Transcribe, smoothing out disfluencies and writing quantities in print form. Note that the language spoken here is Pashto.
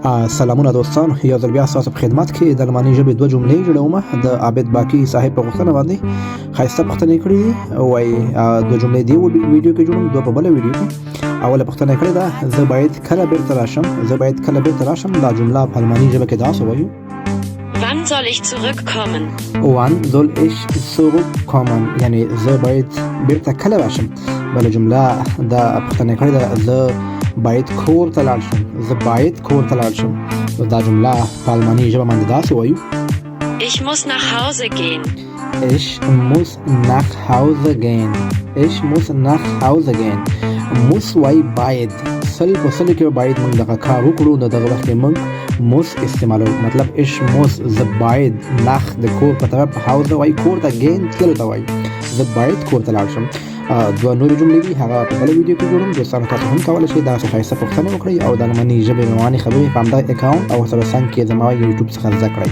سلامونه دوستان، یو ځل بیا ستاسو په خدمت کې د الماني ژبې دوه جملې جوړوم. د عابد باقي صاحب په غوښتنه باندې ښایسته پوښتنه یې کړې دي. وایي دوه جملې دې ویډیو کې جوړوم، دوه په بله ویډیو کې. اوله پوښتنه یې کړې ده: زه باید کله بیرته راشم؟ زه باید کله بیرته راشم؟ دا جمله په الماني ژبه کې داسې وایو: Wann soll ich zurückkommen? Wann soll ich zurückkommen؟ یعنی زه باید بیرته کله راشم؟ بله جمله دا پوښتنه کړې ده: زه باید کور ته لاړ شم. زه باید کور ته لاړ شم. دا جمله په الماني ژبه باندې داسې وایو: Ich muss nach Hause gehen. Ich muss nach Hause gehen. Ich muss nach Hause gehen. Muss وای باید. 100% کې باید موږ دغه کار وکړو، نو دغه وخت کې موږ muss استعمالو. مطلب ich muss، زه باید، nach د کور په طرف، Hause وای کور ته، gehen تللو ته وای. زه باید کور ته لاړ شم. دوه نورې جملې دي، هغه په بله ویډیو کې جوړوم. دوستانو، تاسو هم کولی شئ داسې ښایسته پوښتنې وکړئ او د الماني ژبې روانې خبرې په همدغه اکاونټ او سره څنګ کې زما یوټیوب څخه زده کړئ.